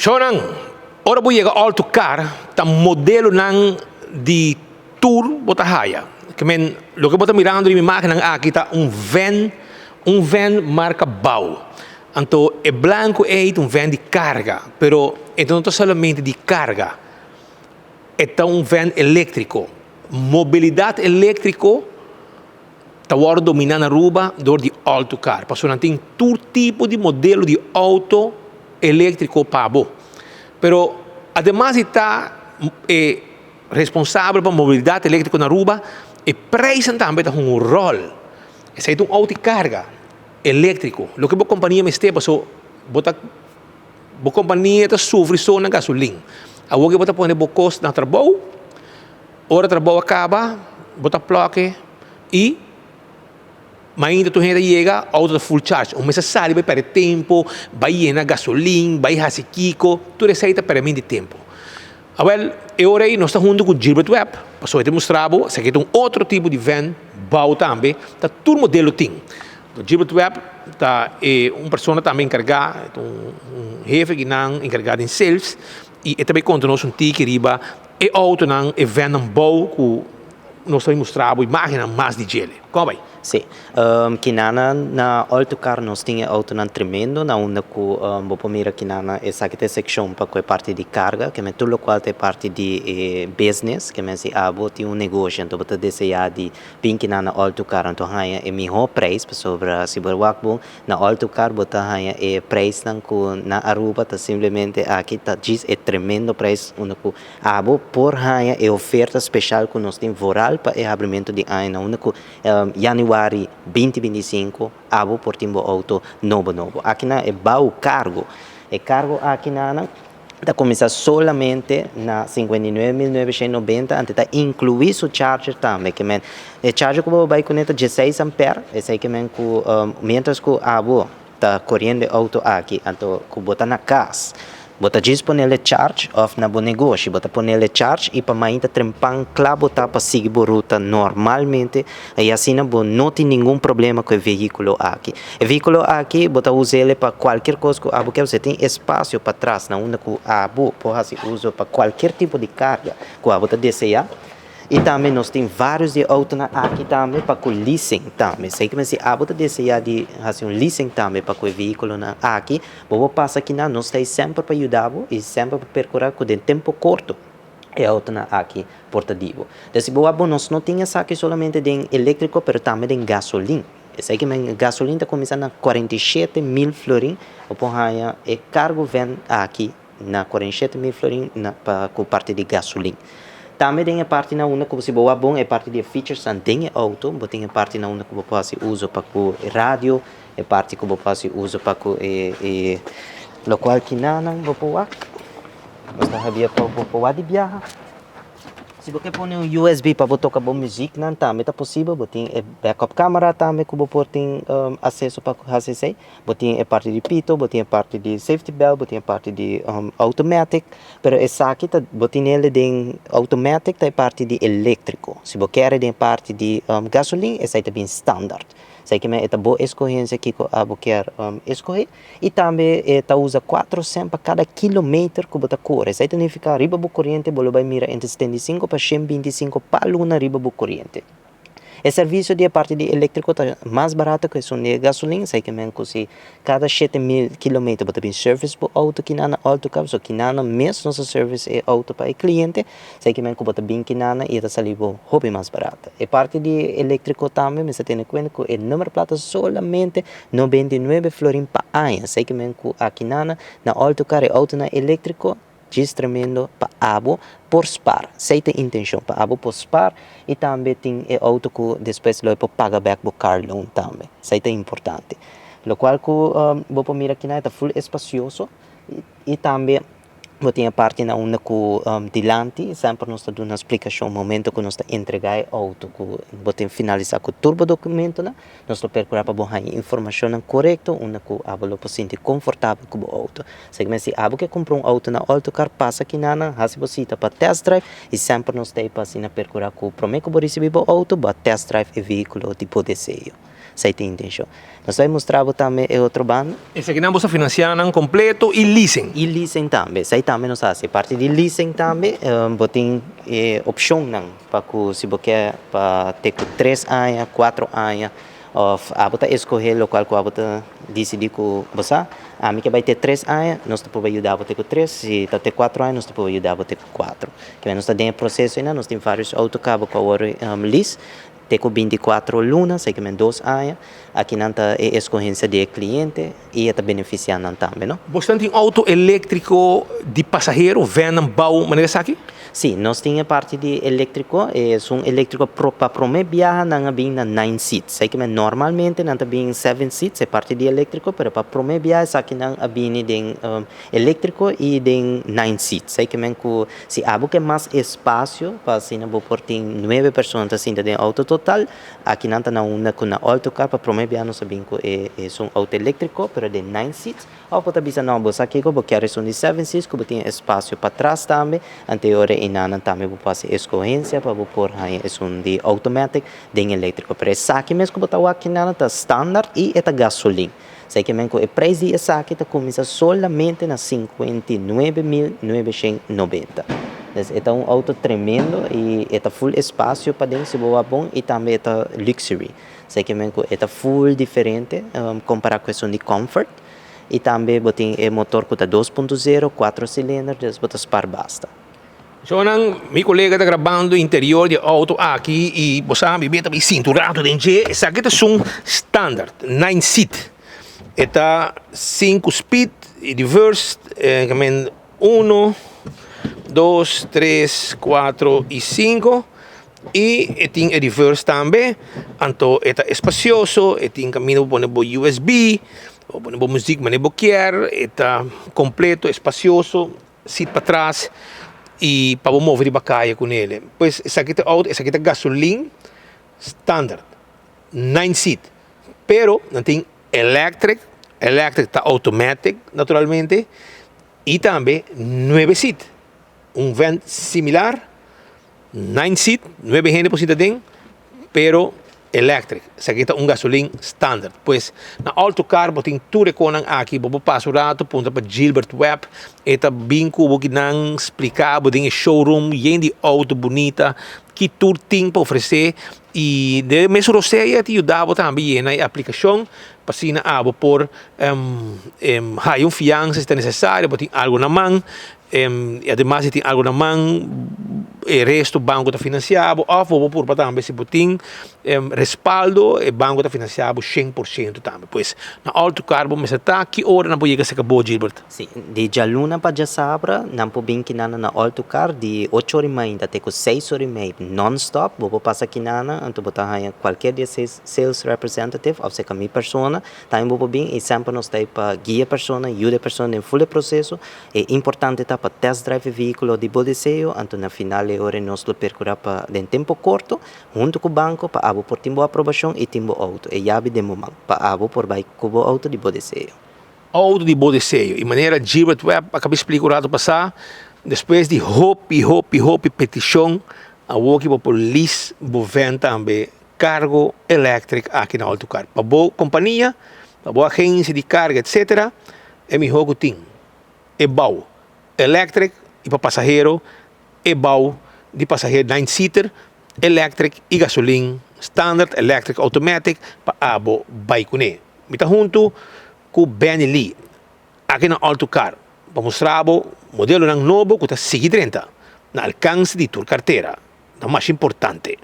Shownan, ora bo yega All to Car, ta modelonan di tur bo ta haya. Ke men, loke bo ta mirando riba imagennan aki ta un van, un van marka Bau. Anto e blanku ei ta un van di karga, pero e no ta solamente di karga, e ta un van eléktriko. Mobilidat eléktriko ta wòrdu dominá na Aruba dor di All to Car, pasobra nan tin tur tipo di modelo di outo eléktriko pa bo. Pero ademas di ta e responsabel pa mobilidat eléktriko na Aruba, e prijsnan tambe ta hunga un ròl. Esei ta un outo di karga eléktriko, loke bo kompania mester pasobra bo ta bo kompania ta sufri so na gasolin. Awor ke bo ta pone bo kos na trabou. Ora trabou a kaba, bo ta plòk e i mainta tur hende ta yega, outo ta full charge. Un mester sali bai pèrdè tempu, bai yena gasolin, bai hasi kiko, tur esei ta pèrdè di tempu. Awèl, e ora ei nos ta huntu ku Gilbert Webb, pasobra e ta mustra bo esaki ta un otro tipo di vèn bou tambe, ta tur modelo tin. Gilbert Webb ta e un persona tambe enkargá, un hefe di nan enkargá den sales i e ta bai konta nos un tiki riba E autonan, e vennan bou ku nos ta mustra bo imagennan mas di djele. Kon bai? Sí. Kinana na Oltucar nos tin e autonan tremendo na unda ku bo por mira kinana esaki ta e sekshon pa ku e parti di karga, ke men tur lokual ta e parti di e business, ke men si abo tin un negoshi anto bo ta deseá di bin kinana Oltucar anto haña e mihó preis pasobra si bo wak bo Na Oltucar bo ta haña e prijsnan ku na Aruba ta simplemente aki ta djis e tremendo prijs unda ku abo por haña e oferta special ku nos tin vooral pa e habrimentu di aña na unda ku januari 2025 abo por tin bo auto nobo nobo. Aki na e bou cargo e cargo aki na ta kuminsá solamente na 59.990 anto ta inkluí su charger tambe ke men e charger ku bo bai kuné ta 16 ampère esei ke men ku miéntras ku abo ta koriendo e outo aki anto ku bo ta na kas bo ta djis ponel e charge òf na bo negoshi bo ta ponel e charge i pa mainta trempan kla bo ta pa sigui bo ruta normalmente I asina bo no tin ningun problema ku e vehíkulo aki. E vehíkulo aki bo ta us'el pa kualkier kos ku abo ke usa. Tin espasio patras na unda ku abo por hasi uso pa kualkier tipo di karga ku abo ta deseá. I tambe nos tin vários di e outonan aki tambe pa ku leasing tambe. Esei ke mester abo ta deseá di hasi un leasing tambe pa ku e vehíkulonan aki, bo por pasa kinan. Nos ta ei semper pa yuda bo i semper pa perkurá ku den tempu korto e autonan aki por ta di bo. Entonces si bo wak bo nos no tin esaki solamente den eléctrico pero tambe den gasolin. Esaki ke men gasolin ta cuminsa na 47,000 florin bo por haya e cargo van aki na 47,000 florin na pa cu parti di gasolin. Tambe den e parti na unda cu si bo wak bon e parti di e features nan den e auto bo tin e parti na unda cu bo por haci uso pa cu e radio, e parti cu bo por haci uso pa cu e locual kinanan bo por wak. Nos ta habia pa bo por wak di biaha. Si bo ke pone un USB pa bo toka bo muziknan tambe ta posibel. Bo tin e backup camera tambe ku bo por tin aseso pa hasi esei. Bo tin e parti di pito, bo tin e parti di safety belt, bo tin e parti di automatic. Pero esaki ta bo tin el den automatic ta e parti di eléktriko. Si bo kere den e parti di gasolin esei ta bin standaard. Esei ke men e ta bo eskohensia kiko abo kier eskohe. I tambe e ta usa kuatro sènt pa kada kilometer ku bo ta kore. Esei ta nifiká riba bo koriente bo lo bai mira entre 75 pa 125 pa luna riba bo koriente. E servisio di e parti di eléktriko ta mas barato ku esun di e gasolin, esei ke men ku si kada 7000 kilometer bo ta bin service bo outo kinana òlto kaba, so kinana mes nos ta service e outo pa e kliente. Esei ke men ku bo ta bin kinana i e ta sali bo hopi mas barato. E parti di eléktriko tambe mester tene kuenta ku e nummerplaat ta solamente 99 florin pa aña. Esei ke men ku akinana na òlto kar e outonan eléktriko djis tremendo pa abo por spar. Esei ta e intenshon, pa abo por spar i tambe tin e outo ku despues lo e por paga bèk bo car loan tambe. Esei ta importante. Lokual ku bo por mira akinan e ta ful espasioso i tambe Bo tin e parti na unda ku dilanti semper nos ta duna splikashon momento ku nos ta entregá e outo ku bo tin finalisá ku tur bo dokumentonan, nos lo perkurá pa bo haña informashonnan korekto unda ku abo lo por sinti konfortabel ku bo outo. Segmente si abo ke kumpra un outo na Oltocar pasa kinanan hasi bo sita pa test drive i semper nos ta ei pa asina perkurá ku promé ku bo risibí bo outo bo a test drive e vehíkulo di bo deseo. Esei ta e intencion. Nos ta bai mustra bo tambe e otro banda. Esakinan bo sa financia nan completo y leasing. Y leasing tambe. Esei tambe nos haci. Parti di leasing tambe bo tin e opcionnan pa cu si bo ke pa te cu tres aña, cuatro aña of abo ta escoge locual cu abo ta dicidi cu bo sa ami ke bai te tres aña nos ta por bai yuda bo te cu tres, si ta te cuatro aña nos ta por bai yuda bo te cu cuatro. Kiba nos ta den e proceso eynan, nos tin varios auto caba cu awor lease. Te ku bintikuatro luna, esei ke men dos aña, akinan ta e eskohensia di e kliente i e ta benefisiá nan tambe, no? Bosnan tin outo eléktriko di pasahero, vènnan bou manera esaki? Sí, nos tin e parti di eléktriko. Esun eléktriko pa promé biaha nan a bin na nine seats. Esei ke men normalmente nan ta bin seven seats, e parti di eléktriko, pero pa promé biaha esakinan a bini den eléktriko i den nine seats. Esei ke men ku Si abo ke mas espasio pa asina bo por tin nuebe persona ta sinta den outo total, aki nan ta na unda ku na Oltocar pa prome bia nos a bin ku e esun outo eléktriko pero den nine seats òf bo ta bisa no bo sa kiko bo kier esun di seven seats ku bo tin espasio patras tambe ante e ora einanan tambe bo por hasi eskohensia pa bo por haña esun di automatic den eléktriko pero esaki mes ku bo ta wak kinanan ta standaard i e ta gasolin. Esei ke men ku e preis di esaki ta kuminsá solamente na 59.990. Des e ta un outo tremendo i e ta full espasio paden si bo wak bon i tambe e ta luxury. Esei ke men ku e ta full diferente kompará ku esun di comfort i tambe bo tin e motor ku ta 2.0, kuatro silinder, des bo ta spar basta. Shownan, mi kolega ta grabando interior di e outo aki i bo sa mi bia ta bai sinti un ratu den dje. Esaki ta esun standard, nine seat. E ta sinku speed i reverse, e men uno, dos, tres, kuatro i sinku. I e tin e reverse tambe, anto e ta espasioso, e tin kaminda bo pone bo usb, bo pone bo muzik manera bo kier, e ta kompleto, espasioso. Sit patras y pa bo move riba caya cu nele. Pues esaki ta auto, esaki ta gasolin standard, nine seat. Pero nan tin electric, electric ta automatic naturalmente y tambe nuebe seat. Un van similar, nine seat, nuebe hende por sinta aden, pero electric. Esaki ta un gasolin standard. Pues na Alto Car bo tin tur e konan aki. Bo por pasa un rato puntra pa Gilbert Webb. E ta bin ku bo kinan splika bo den e showroom yen di auto bunita ki tur tin pa ofrece. Y den e mesun rosea e ta yuda bo tambe yena e aplicacion pa asina abo por haya un fiansa si ta necesario. Bo tin algo na man. Y ademas si tin algo na man e resto banco ta financia bo of bo por purba tambe si bo tin respaldo e banco ta financia bo 100% tambe. Pues na Alto Car bo mester ta ki ora nan por yega cerca bo, Gilbert? Si, di djaluna pa djasabra nan por bin kinana na Alto Car di ocho ora y mainta te cu seis ora y mei non stop bo por pasa kinana anto bo ta haya cualkier di e sales representative of cerca mi persona tambe bo por bin y semper nos ta ey pa guia e persona yuda e persona den ful e proceso. E importante ta pa test drive e vehiculo di bo deseo, anto na final e ora nos lo percura pa den tempo corto, hunto cu banco, pa abo por tin bo aprobacion y tin bo auto, e yabi den bo man, pa abo por bay cu bo auto di bo deseo. Auto di bo deseo. Y manera Gilbert Webb a caba splica un rato pasa, despues di hopi, hopi, hopi peticion, awoki bo por lease bo van tambe cargo electric aki na Autocar. Pa bo compania, pa bo agencia di carga etc. E miho ku tin e bou electric y pa pasahero e bou di pasahero nine seater electric y gasolin standard electric automatic pa abo bai kuné. Mi ta huntu ku Benny Lee aki na Alto Car pa mustra bo modelonan nobo ku ta sigui drenta na alkanse di tur kartera. Ta mas importante.